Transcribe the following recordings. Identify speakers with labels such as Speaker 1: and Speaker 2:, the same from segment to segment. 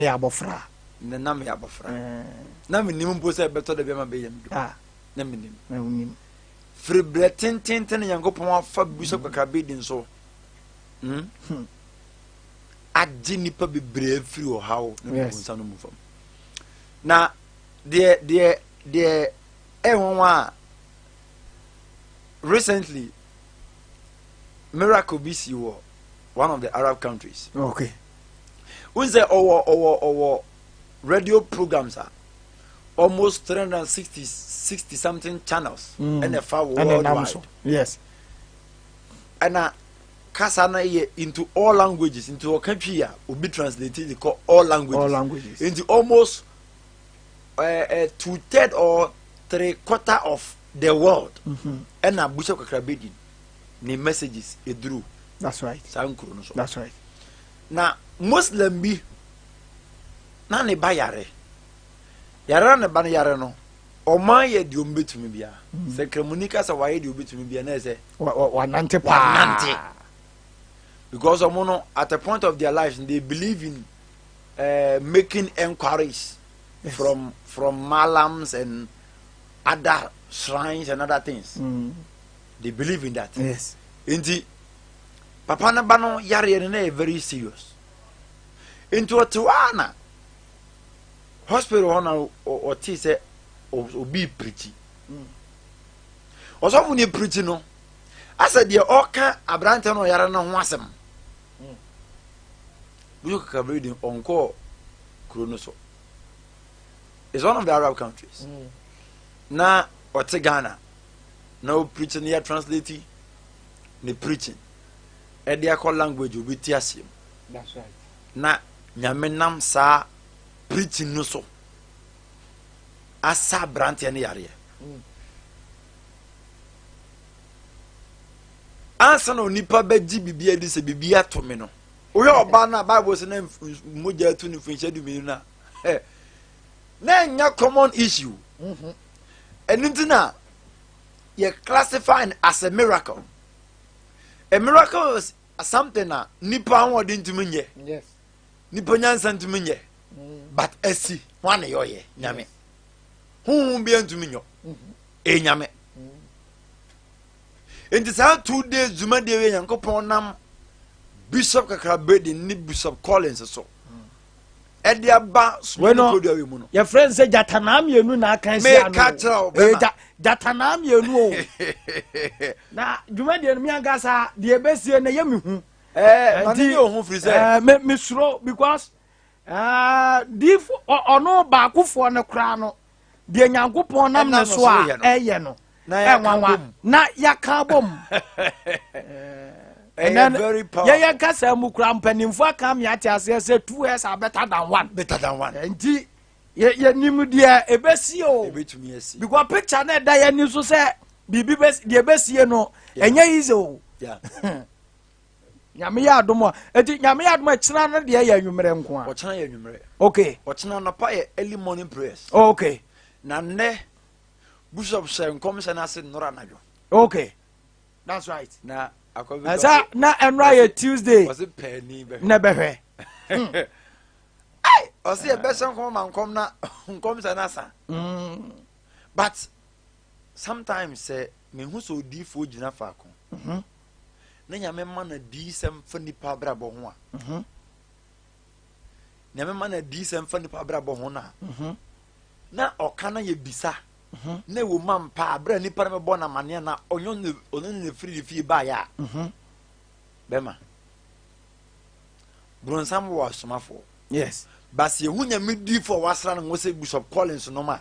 Speaker 1: Yɛ abɔfra.
Speaker 2: Na na meyɛ abɔfra. Na menim mpo sɛ ɛbɛtɔ da bi ama bɛyɛ me dum.
Speaker 1: Ah.
Speaker 2: Na menim.
Speaker 1: Na wonim.
Speaker 2: Firi berɛ tententen na Nyankopɔn afa Bishop Kakrabe din so agye nnipa bebree afiri ɔhaw ne
Speaker 1: Yes.
Speaker 2: nsa no mu fam. Na deɛ deɛ deɛ ɛnwanwa a, recently miracle bi si wɔ one of the Arab countries. N sɛ ɔwɔ radio programs a almost 360 60 something channels ɛna ɛfa
Speaker 1: Ɛna ɛnam
Speaker 2: worldwide.
Speaker 1: So. Yes.
Speaker 2: Ɛna kasa no yɛ into all languages, nti ɔka Twi a, obi translate de kɔ all languages.
Speaker 1: All languages.
Speaker 2: Nti almost 2/3 or 3/4 of the world ɛna Bishop Kakrabedi ne messages eduru
Speaker 1: That's right.
Speaker 2: saa nkuro no so.
Speaker 1: That's right.
Speaker 2: Na Muslim bi na ne ba yare yare, na ne ba no yare no, ɔman yɛ deɛ ɔmbɛtumi biara. Sɛ Kramoni ka sɛ wayɛ deɛ ɔbɛtumi biara, na yɛ sɛ
Speaker 1: Wanante paa.
Speaker 2: Wanante. Because ɔmo no, at a point of their lives, they believe in making enquiries from malams and other shrines and other things. They believe in that. Nti papa no ba no yareɛ no na yɛ very serious, nti ɔte hɔ a na hospital hɔ na ɔte sɛ obi preach. Ɔsɔfo ne preach no asɛ deɛ ɔka aberante no ɔyare no ho asɛm. Bishop Kakrabedi ɔnkɔɔ kuro no so. It's one of the Arab countries. Na ɔte Ghana na ɔpreach no, yɛ translate ne preaching ɛde akɔ language obi te aseɛ mu.
Speaker 1: That's right.
Speaker 2: Na Nyame nam saa preaching no so asa aberanteɛ no yareɛ. Ansa na onipa bɛgye biribi adi sɛ biribi ato me no, wohwɛ ɔbaa no a Bible sɛ na mogya atu no mfirinhyia 12 no a, na ɛnyɛ common issue. Ɛno nti na yɛ classify no as a miracle. A miracle is something a nipa ahoɔden ntumi nyɛ, nipa nyansa ntumi nyɛ, but asi ho ana yɛ ɔyɛ Nyame. Honhom bia ntumi nyɔ, ɛyɛ Nyame. Nti saa 2 days dwumadie wei, Nyankopɔn nam Bishop Kakrabedi ne Bishop Collins so ɛde aba
Speaker 1: Wei no,
Speaker 2: sumadi kodua wei mu no,
Speaker 1: yɛfrɛ no sɛ gyatanaa mmienu na aka si ano.
Speaker 2: Meka kyerɛ wo,
Speaker 1: Ɛyɛ
Speaker 2: bɛma.
Speaker 1: Gyatanaa mmienu o. Na dwumadie no, mi ankasa deɛ ɛbɛsie no ɛyɛ me hu.
Speaker 2: Ɛɛ, ma ne nyɛ ohun firi sɛ
Speaker 1: me mesuro because diifo ɔno baakofoɔ no koraa no deɛ, Nyankopɔn nam
Speaker 2: Ɛnam
Speaker 1: ne
Speaker 2: no
Speaker 1: so
Speaker 2: so
Speaker 1: a
Speaker 2: yɛ no.
Speaker 1: ɛyɛ no
Speaker 2: Na yɛaka
Speaker 1: ɛnwanwa
Speaker 2: bom.
Speaker 1: Na yɛaka bom.
Speaker 2: Ɛyɛ very powerful.
Speaker 1: Yɛyɛ kasa mu kora, mpanimfoɔ aka mi ate aseɛ sɛ two heads are better than one.
Speaker 2: Better than one.
Speaker 1: Nti yɛnim deɛ ɛbɛsie o.
Speaker 2: Ebetumi asi.
Speaker 1: Because picture no ɛda yɛn ani so sɛ biribi bɛsi, deɛ ɛbɛsie no ɛnyɛ easy o. Nyame yɛ adom a, eti Nyame yɛ adom a, kyena no deɛ yɛ anwummerɛ nko a?
Speaker 2: Ɔkyena yɛ anwummerɛ. Ɔkyena anɔpa yɛ early morning prayers. Na nnɛ bishop hyɛ nkɔm hyɛ n'ase nnora anadwo.
Speaker 1: Okay, that's right.
Speaker 2: Na akɔbi
Speaker 1: Ɛsɛ na ɛnora yɛ Tuesday.
Speaker 2: Ɔsi pɛɛni bɛhwɛ.
Speaker 1: Na bɛhwɛ.
Speaker 2: Ɔsi ɛbɛhyɛ nkɔm ma nkɔm na nkɔm hyɛ n'asa. But sometimes sɛ mehu sɛ odiifoɔ gyina faako na Nyame ma no diisɛm fa nipa abrabɔ ho a, Nyame ma no diisɛm fa nipa abrabɔ ho no a, na ɔka na yɛ bisa na ɛwɔ mu ampa a, berɛ a nipa no bɛbɔ no amanneɛ na ɔnyɛ ɔno ne firi ne fie baeɛ a, bɛma bronsam wɔ asomafoɔ. Basi ehu Nyame diifoɔ a wasra no ngo sɛ Bishop Collins nom a,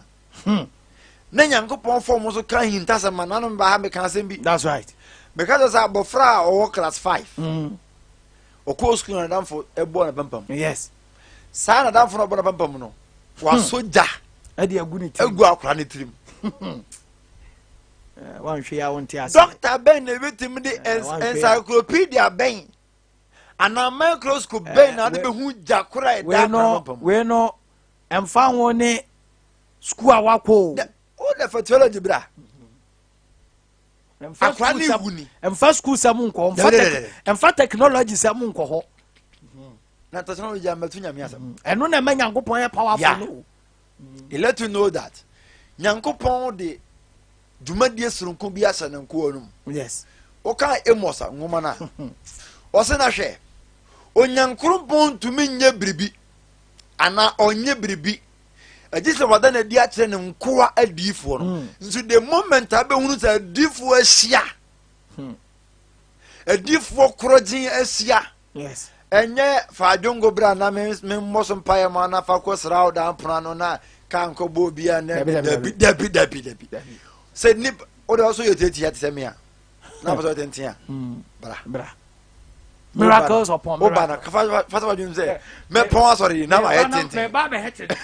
Speaker 2: na Nyankopɔn fɔm so ka ahintasɛm ma nanom ba ha, meka asɛm bi.
Speaker 1: That's right.
Speaker 2: Meka kyerɛ sɛ abɔfra a ɔwɔ class 5, ɔkɔɔ sukuu na nadamfo ɛbɔɔ ne pampam. Saa nadamfo no ɔbɔ ne pampam no, wasɔ gya
Speaker 1: ɛde agu ne tirim.
Speaker 2: Agu akora ne tirim.
Speaker 1: Wanhwɛ yi a, wonte ase.
Speaker 2: Dɔkta bɛn na ebɛtumi de
Speaker 1: wanhwɛ a.
Speaker 2: encyclopedia bɛn anaa microscope bɛn na ade bɛhu gya kora a ɛda
Speaker 1: Wei
Speaker 2: akora
Speaker 1: no
Speaker 2: no pampam?
Speaker 1: Wei no ɛmfa ho ne sukuu a wakɔ o.
Speaker 2: Wo de fa theology bra.
Speaker 1: Ɛmfa
Speaker 2: Akora
Speaker 1: sukuu
Speaker 2: ne
Speaker 1: sɛm
Speaker 2: wu ni.
Speaker 1: ɛmfa sukuu sɛm nkɔ hɔ,
Speaker 2: Dɛbɛ, dɛbɛ, dɛbɛ.
Speaker 1: ɛmfa technology sɛm nkɔ hɔ.
Speaker 2: Na technology amɛto Nyame asɛm.
Speaker 1: Ɛno na ɛma Nyankopɔn yɛ powerful no.
Speaker 2: It let you know that Nyankopɔn de dwumadie soronko bi ahyɛ ne nkoa no mu. Woka Amos a nwoma no a, ɔse na hwɛ, Onyankoropɔn ntumi nyɛ biribi anaa ɔnyɛ biribi agye sɛ wada no adi akyerɛ ne nkoa adiyifoɔ no. Nso the moment a bɛhunu sɛ adiyifoɔ ahyia, adiyifoɔ korɔgyen ahyia, ɛnyɛ fa adwongo bra na memmɔ so mpaeɛ ma na fa kɔ sra wo dan pono ano na ka nkɔbɔ obi a na dabi dabi dabi dabi. Sɛ nipa wode ɔso yɛ tiatia te sɛ me a na wopɛ sɛ ɔtenten a, bra.
Speaker 1: Bra. Miracles upon
Speaker 2: miracles. Woba na fa sɛ wadwene sɛ mɛpɔn asɔre yi na mayɛ tenten.
Speaker 1: Mɛba bɛhɛ tenten.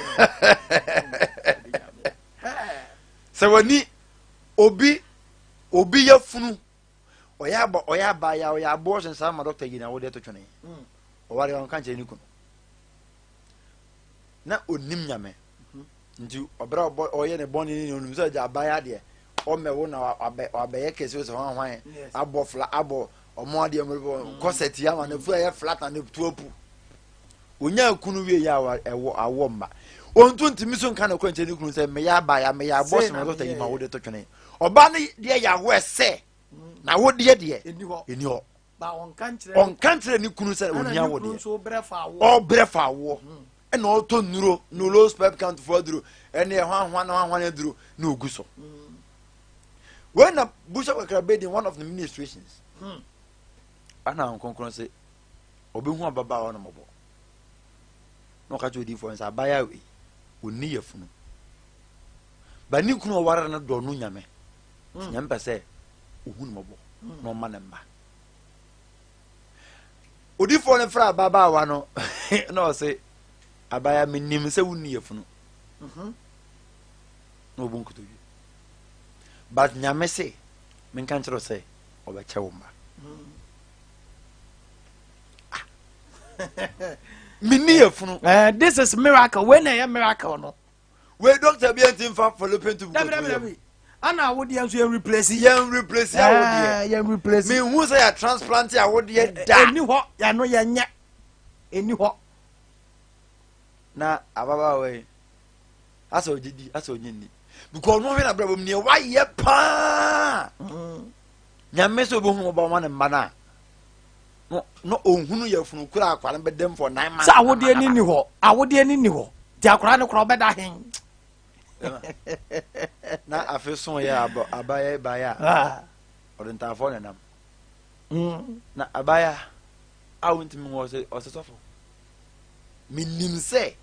Speaker 2: Sɛ w'ani obi obi yɛ funu ɔyɛ aba ɔyɛ abaya ɔyɛ aboɔ sensan ma dɔkta yi na wode to twene. Ɔware ɔnka nkyerɛ ne kunu na onim Nyame nti ɔbrɛ ɔbɔ ɔyɛ ne bɔne ne onim sɛ agya abaya deɛ ɔmmɛwo na wabɛyɛ kɛse sɛ hwan hwan abɔ fla abɔ ɔmo adeɛ mo kɔsɛt ama ne fu ɛyɛ flat na ne tu apu. Onya kunu wie yɛ awa ɛwɔ awɔ mma ontu ntumi so nka ne kɔ nkyɛn ne kunu sɛ meyɛ abaya meyɛ abɔ soma dɔkta yi ma wode to twene. Ɔbaa no deɛ yɛ awɔ ɛsɛ na wodeɛ deɛ ɛni hɔ. Ɔnka nkyerɛ ne kunu sɛ ɔni awodeɛ, ɔbrɛ fa awoɔ ɛna ɔtɔ nnuro no low sperm count fo aduro ɛne ɛho ahoa na ahoa no aduro na ogu so. Wei na Bishop Kakra bedi one of the ministrations ana nkonkron sɛ ɔbɛhu ababaawa no mɔbɔ na ɔka kyerɛ odiifoɔ no sɛ abaayewa wei ɔnni yafunu ba ne kunu ɔware no dɔ no Nyame nti Nyame pɛ sɛ ɔhu no mɔbɔ na ɔma ne mma. Odiifoɔ no frɛ ababaawa no na ɔse abaayewa menim sɛ wonni yafunu na ɔbu nkotodwe but Nyame se menka nkyerɛ wo sɛ ɔbɛkyɛ wo mma. Menni yafunu.
Speaker 1: This is miracle. Wei na ɛyɛ miracle no.
Speaker 2: Wei doctor bi nti nfa fallopian tube
Speaker 1: kɔto yam. Ana awodeɛ nso yɛn replace.
Speaker 2: Yɛn replace awodeɛ.
Speaker 1: Yɛn replace.
Speaker 2: Mehu sɛ yɛ transplant awodeɛ da.
Speaker 1: Ɛni hɔ yɛn no yɛn nyɛ. Ɛni hɔ.
Speaker 2: Na ababaawa yi asɛ ɔgye di asɛ ɔgye nni because ɔno hwɛ na brɛ bɔ mu nea wayɛ paa. Nyame sɛ obehu ɔba ɔma ne mma no a no ɔnhunu yɛ funu kura akwa no bɛdɛm for 9 months.
Speaker 1: Sɛ awodeɛ ni ni hɔ, awodeɛ ni ni hɔ nti akwaraa no koraa ɔbɛda hen?
Speaker 2: Na afe so yɛ abɔ abayɛ baeɛ a ɔde ntaafoɔ na nam na abaya a wontumi wɔ ɔsɛ ɔsɛ sɔfo menim sɛ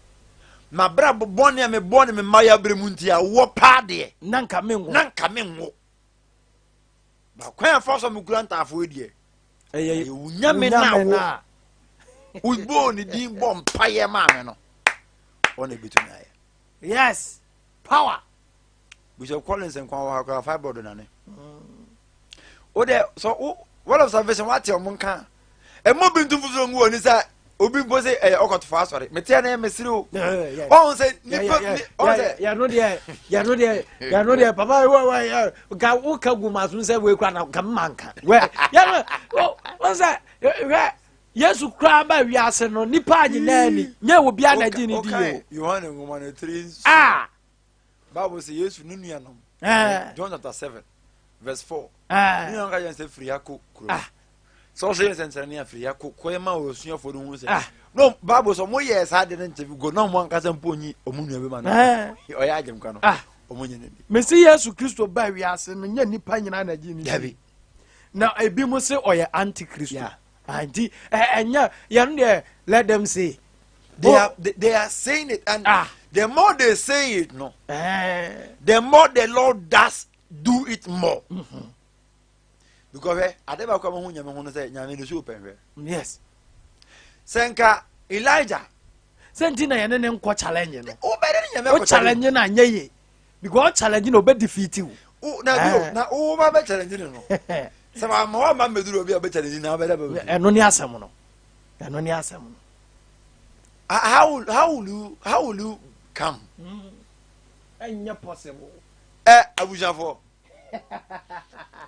Speaker 2: mabrabɔ bɔne a mebɔ ne me mma yɛ aberɛ mu nti awoɔ paa deɛ
Speaker 1: na nka menwo
Speaker 2: na nka menwo ba kwan afa so mekura ntaafoɔ yi deɛ
Speaker 1: ɛyɛ
Speaker 2: wo Nyame na wo wobɔɔ ne din bɔ mpayɛ maa me no ɔna ɛbɛtumi ayɛ.
Speaker 1: Yes, power.
Speaker 2: Bishop Collins nkwa wɔ ha koraa fibroid nane wo dɛ sɛ wo Word of Salvation wate ɔmo nka ɛmɔ bi ntum foforɔ ngu wɔ ni sɛ obi mpo sɛ ɛyɛ ɔkɔtofo asɔre meteɛ ne mesere o ɔhu sɛ nipa ɔhu sɛ
Speaker 1: yɛno deɛ papa wɔ nka woka gu ma so sɛ wei kora na nka mma nka wɛ yɛno wɔn sɛ hwɛ Yesu koraa ba wiase no nipa nyinaa ni nyɛ obi a na gye ne di
Speaker 2: o. Yohane nwoma no tiri nso. Ah. Bible sɛ Yesu ne nuanom. John chapter 7 verse 4. Ne nuanom ka yɛn sɛ firi ha kɔ kuro. Ah. Sɛ ɔsɛ yɛn nsɛnkyerɛnne a firi ha kɔ kɔ yɛ ma asuafoɔ no hu sɛ. Ah. No Bible sɛ ɔmo yɛ saa de ne nkyɛn go na ɔmo ankasa mpo nyi ɔmo nua bi ma no. Ɔyɛ agyenkwa no. Ah. Ɔmo nyɛ n'ani.
Speaker 1: Mesi Yesu Kristo ba wiase no nyɛ nipa nyinaa na gye ne di.
Speaker 2: Dabi.
Speaker 1: Na ebi mo se ɔyɛ antikristo. Yeah. Nti ɛnyɛ yɛn deɛ let them say.
Speaker 2: They are saying it and the more they say it no, the more the Lord does do it more. Because hwɛ ade baako a mahu Nyame ho no sɛ Nyame no so pɛ hwɛ. Sɛ nka Elijah.
Speaker 1: Sɛ nti na yɛne ne nkɔ challenge no.
Speaker 2: Wobɛde ne Nyame
Speaker 1: akɔ challenge no anyɛ yie. Because challenge no ɔbɛ defeat wo.
Speaker 2: Na bi o na wo ba bɛ challenge no no. Sɛ wa ma wa ma mbɛduru obi a ɔbɛ challenge na ɔbɛda bɛ.
Speaker 1: Ɛno ne asɛm no. Ɛno ne asɛm no.
Speaker 2: How will you come?
Speaker 1: Ɛnyɛ possible.
Speaker 2: Ɛ abusuafoɔ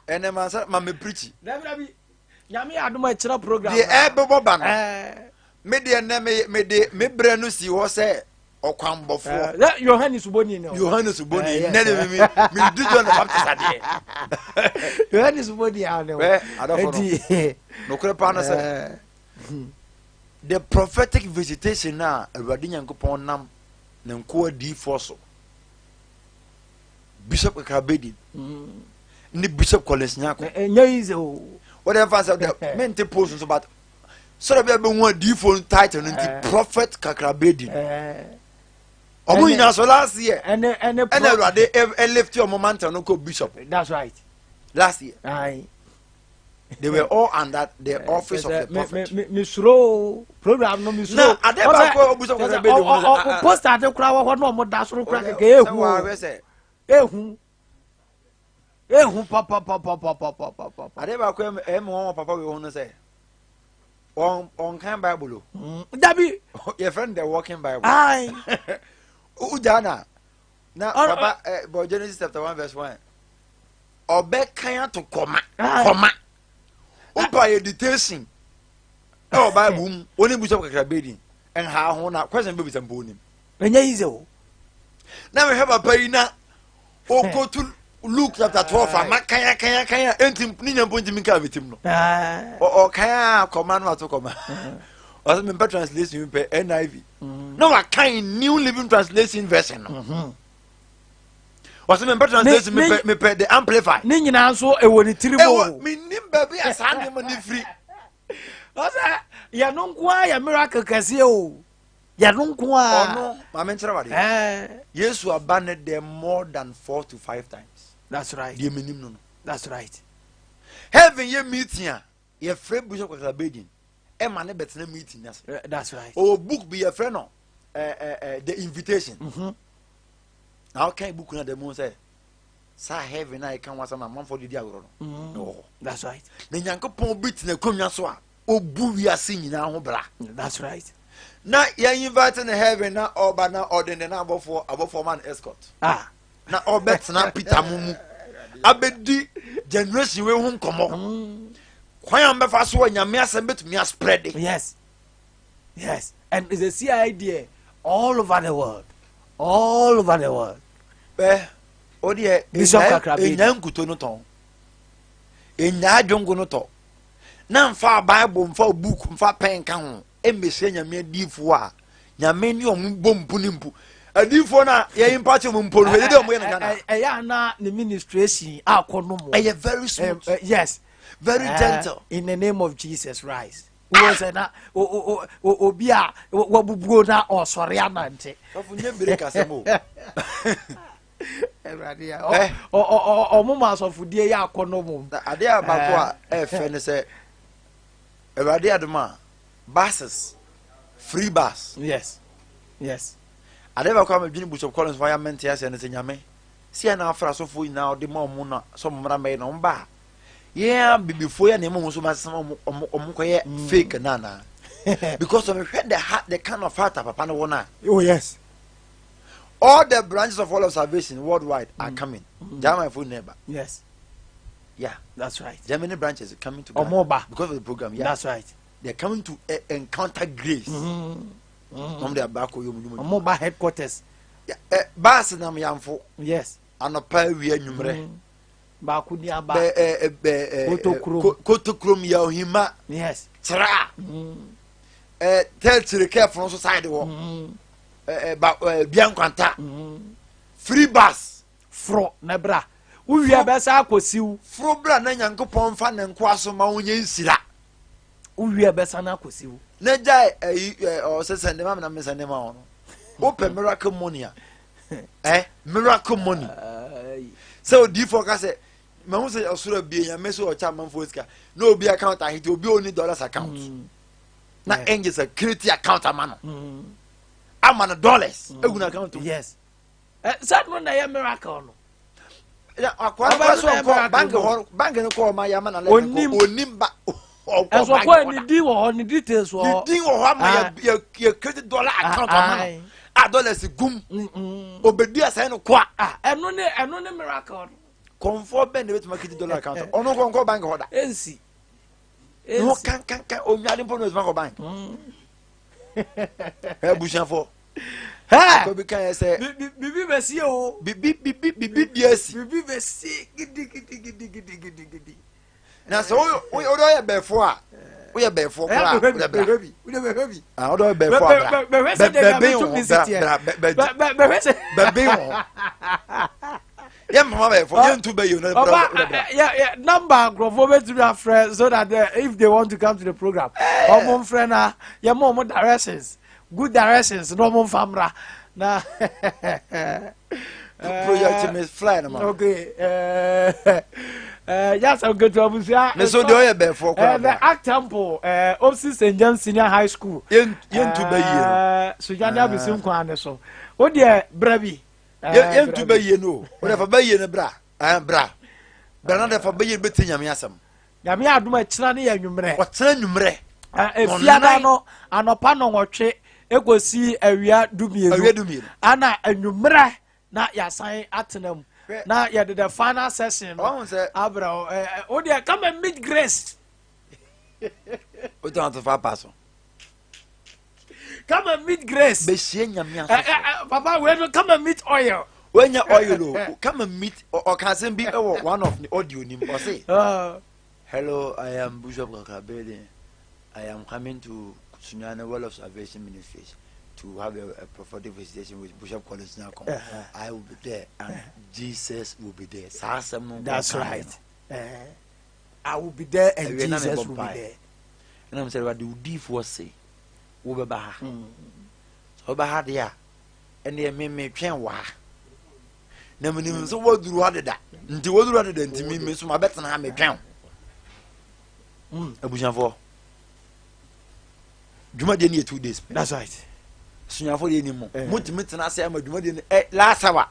Speaker 2: ɛnɛ ma nsa ma mɛ preach.
Speaker 1: Dabi dabi Nyame yɛ adom a ɛkyerɛ program.
Speaker 2: Deɛ ɛbɛbɔ ba no. Me deɛ nnɛ me mede me berɛ no si hɔ sɛ ɔkwanbɔfoɔ.
Speaker 1: Eh, Yohane Suboni no.
Speaker 2: Yohane Suboni nnɛ de me me di John the Baptist adeɛ.
Speaker 1: Yohane Suboni ano.
Speaker 2: Ɛ adɔfo no nokorɛ paa no sɛ the prophetic visitation a Awurade Nyankopɔn nam ne nkoa diifoɔ so Bishop Kakrabedi ne Bishop Collins Nyako.
Speaker 1: Ɛnyɛ easy o.
Speaker 2: Wɔde nfa sɛ de mente post nso but sɔrɔ bi a bɛ hu adiifoɔ no title no nti prophet Kakrabedi. Ɔmo nyinaa so last year.
Speaker 1: Ɛne ɛne
Speaker 2: ɛna Awurade ɛlift ɔmo mantle no kɔ bishop.
Speaker 1: That's right.
Speaker 2: Last year.
Speaker 1: Aye.
Speaker 2: They were all under the office of the prophet.
Speaker 1: Me me suro program no me suro.
Speaker 2: Na ade baako a obusa kɔsɛ bɛ di ho
Speaker 1: sɛ. Poster ade kura wɔ hɔ na ɔmo da soro kura kɛkɛ ehu. Ehu. Ehu papapapapapapa.
Speaker 2: Ade baako ɛyɛ mi wɔn papa wei ho no sɛ wɔn ɔnkan bible o.
Speaker 1: Dabi.
Speaker 2: Yɛ fɛ no the walking bible.
Speaker 1: Ayi.
Speaker 2: Wogya na na papa ɛ bɔ Genesis chapter 1 verse 1. Ɔbɛkan ato kɔma kɔma. Wopa yɛ dictation ɛwɔ bible mu wɔne bishop kakra bɛdi nha ho na question bɛbisa mpo onim.
Speaker 1: Ɛnyɛ easy o.
Speaker 2: Na mehwɛ papa yi na okotu Luke chapter 12 a makan akan akan a enti ne nya mpo ntimi nka me tim no. Ɔkan a kɔma no ato kɔma. Ɔsɛ mempɛ translation mepɛ NIV. Na wakan New Living Translation version no. Ɔsɛ mempɛ translation mepɛ mepɛ the amplify.
Speaker 1: Ne nyinaa nso ɛwɔ ne tirim o.
Speaker 2: Ɛwɔ menim baabi a saa nneɛma no firi.
Speaker 1: Ɔsɛ yɛno nko ara yɛ miracle kɛseɛ o. Yɛno nko ara.
Speaker 2: Ɔno maame nkyerɛ wadeɛ. Yesu aba ne dɛ more than 4 to 5 times.
Speaker 1: That's right.
Speaker 2: Deɛ menim no.
Speaker 1: That's right.
Speaker 2: Heaven yɛ meeting a yɛfrɛ Bishop Kakrabedin ɛma ne bɛtena meeting n'ase.
Speaker 1: That's right.
Speaker 2: Ɔwɔ book bi yɛfrɛ no The Invitation. Na ɔka book no dɛm sɛ saa heaven a yɛka ho asɛm na amanfoɔ de di agorɔ no ɛwɔ hɔ.
Speaker 1: That's right.
Speaker 2: Na Nyankopɔn bi tena akonnwa so a obu wiase nyinaa ho bra.
Speaker 1: That's right.
Speaker 2: Na yɛn invite ne heaven na ɔba na ɔde ne na abɔfoɔ ma no escort.
Speaker 1: Ah.
Speaker 2: Na ɔbɛtena Peter mu mu abɛdi generation wei ho nkɔmmɔ. Kwan a mbɛfa so wɔ Nyame asɛm bɛtumi aspread.
Speaker 1: Yes, and it's a CID all over the world, all over the world.
Speaker 2: Bɛ o deɛ
Speaker 1: Bishop Kakrabedi.
Speaker 2: enya nkuto no tɔn enya adwongo no tɔ na nfa bible nfa book nfa pɛn ka ho emehyia Nyame adiifoɔ a Nyame ne ɔmo bɔ mpu ne mpu adiifoɔ na yɛn mpakye ɔmo mpo no yɛ de ɔmo yɛ no Ghana.
Speaker 1: Ɛyɛ ana ne ministration akɔ no mu.
Speaker 2: Ɛyɛ very smooth.
Speaker 1: Yes.
Speaker 2: Very gentle.
Speaker 1: In the name of Jesus Christ. Wo sɛ na obi a wabubuo na ɔsɔre anante.
Speaker 2: Sɔfo nye bere kasɛm o.
Speaker 1: Awurade a ɔmo ma asɔfodie yɛ akɔnɔ mu.
Speaker 2: Na adeɛ a baako a ɛfɛ ne sɛ Awurade adom a buses free bus.
Speaker 1: Yes.
Speaker 2: Adeɛ baako a medwene Bishop Collins ho ayɛ mente aseɛ ne sɛ Nyame si a na afra asɔfoɔ nyinaa ɔde ma ɔmo na sɛ ɔmo mmra mmɛyɛ na ɔmo ba a yɛn abibifoɔ yɛ nneɛma ɔmo nso ma sesa ɔmo kɔyɛ fake na anaa because ɔmo hwɛ the heart, the kind of heart a papa no wɔ no a.
Speaker 1: Oh yes.
Speaker 2: All the branches of all of salvation worldwide are coming. German for never.
Speaker 1: Yes.
Speaker 2: Yeah.
Speaker 1: That's right.
Speaker 2: Germany branches coming to Ghana
Speaker 1: Omoba.
Speaker 2: because of the program. Yeah.
Speaker 1: That's right.
Speaker 2: They're coming to encounter grace. Wɔn de aba akɔ yom yom.
Speaker 1: Omoba headquarters.
Speaker 2: Yeah, baasi nam yanfo.
Speaker 1: Yes.
Speaker 2: Anɔpa, awia, nwummerɛ.
Speaker 1: Baako ni aba.
Speaker 2: Bɛ ɛ bɛ ɛ
Speaker 1: Kotokurom.
Speaker 2: Kotokurom yɛ ohima. Kyerɛ ɛ tɛɛtiri kɛɛfo no nso side wɔ. Ɛ ɛ ba ɛ bia nkwanta. Free bus.
Speaker 1: Foro na bra. Wowie bɛsa akɔsiw.
Speaker 2: Foro bra na Nyankopɔn fa ne nkoa so ma wonyɛ nsira.
Speaker 1: Wowie bɛsa no akɔsiw.
Speaker 2: Na gyae ɛyi ɛ ɔsɛ sɛnde ma mi na mi sɛnde ma wɔn no. Wopɛ miracle money a miracle money sɛ odiifoɔ ka sɛ mahu sɛ ɔsoro abie Nyame sɛ ɔkyɛ amanfoɔ sika na obi account ahete obi a ɔni dollars account na angels a create account ama no ama no dollars egu no account mu.
Speaker 1: Yes. Sɛ no na ɛyɛ miracle no.
Speaker 2: Akwa no so ɔkɔ bank hɔ, bank no kɔ ɔma yama na lɛ
Speaker 1: Onim.
Speaker 2: Onim ba ɔkɔ
Speaker 1: Ɛnso
Speaker 2: bank
Speaker 1: ɔkɔ
Speaker 2: hɔ
Speaker 1: ne
Speaker 2: da.
Speaker 1: din wɔ hɔ, ne details wɔ
Speaker 2: Ne
Speaker 1: hɔ.
Speaker 2: din wɔ hɔ ama yɛ create dollar account ama no a dollars gum obedi asɛn no kɔ a.
Speaker 1: Ah, ɛno ne miracle no.
Speaker 2: Kɔnfɔ bɛn na ebetuma create dollar account? Ɔno nkɔ bank hɔ da.
Speaker 1: Ensi.
Speaker 2: Ne ho kankankan onwade mpo na obetuma kɔ bank. Abusuafoɔ, akɔ bi kan yɛ sɛ
Speaker 1: bibi bɛsi o.
Speaker 2: Bibi bibi bibi bi asi.
Speaker 1: Bibi bɛsi gidigidigidigidigidi.
Speaker 2: Na sɛ wode ɔyɛ bɛɛfoɔ a, woyɛ bɛɛfoɔ koraa, wode bra, wode ɔyɛ bɛɛfoɔ a, bra, bɛbɛn wo bra, bra, bɛbɛn wo ho. Yɛ mpama bɛɛfoɔ, yɛntu bɛyɛ no, bra, wode bra.
Speaker 1: Number nkurɔfoɔ bɛtumi afrɛ so that if they want to come to the program, ɔmo mfrɛ na yɛma ɔmo directions, good directions, na ɔmo nfa mmra na.
Speaker 2: Project me fly no ma.
Speaker 1: Okay, yasa nketewa abusua.
Speaker 2: Me so deɛ ɔyɛ bɛɛfoɔ koraa.
Speaker 1: The Ark Temple, opposite St James Senior High School.
Speaker 2: Yɛntu bɛ yie no.
Speaker 1: Sunyani abisi nkwan ne so. O deɛ brɛ bi.
Speaker 2: Yɛntu bɛ yie no o. O deɛ fa bɛ yie no bra. Bra. Bra na deɛ fa bɛ yie no bɛ ti Nyame asɛm.
Speaker 1: Nyame adom ɛkyena ne yɛ nwummerɛ.
Speaker 2: Ɔkyena nwummerɛ.
Speaker 1: Efiada no anɔpa nɔnwɔtwe ekosi awia 12.
Speaker 2: Awia 12.
Speaker 1: Ana nwummerɛ na yɛasan atena mu na yɛde the final session no abrɛ wo. Wo deɛ come and meet Grace.
Speaker 2: Wotɔn ato fa pa so.
Speaker 1: Come and meet Grace.
Speaker 2: Bɛhyia Nyame asɔfo.
Speaker 1: Papa wei no, come and meet oil.
Speaker 2: Wanya oil o. Come and meet, ɔka asɛm bi wɔ one of the audio nim, ɔse, "Hello, I am Bishop Kakabede. I am coming to Sunyani Well of Salvation Ministries to have a prophetic visitation with Bishop Collins Nyako. I will be there and Jesus will be there." Saa asɛm no.
Speaker 1: That's right. I will be there and Jesus will be there.
Speaker 2: Ɛnam sɛ Awurade odiifoɔ se wobɛba ha. Sɛ wobɛba ha deɛ a, ɛnneɛ me metwɛn wɔ ha. Na menim sɛ woaduru ha deda. Nti woaduru ha deda nti me nso mabɛtena ha metwɛn wo. Abusuafoɔ, dwumadie no yɛ 2 days.
Speaker 1: That's right.
Speaker 2: Suafoɔ deɛ nim mo. Motumi tena ase ama dwumadie no last hour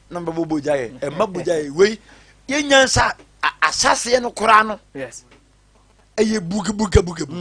Speaker 2: na mbɛbɔ bogya yɛ. Ɛma bogya yɛ wei yɛnya nsa ahyɛseɛ no koraa no. Ɛyɛ bugabugabugabu.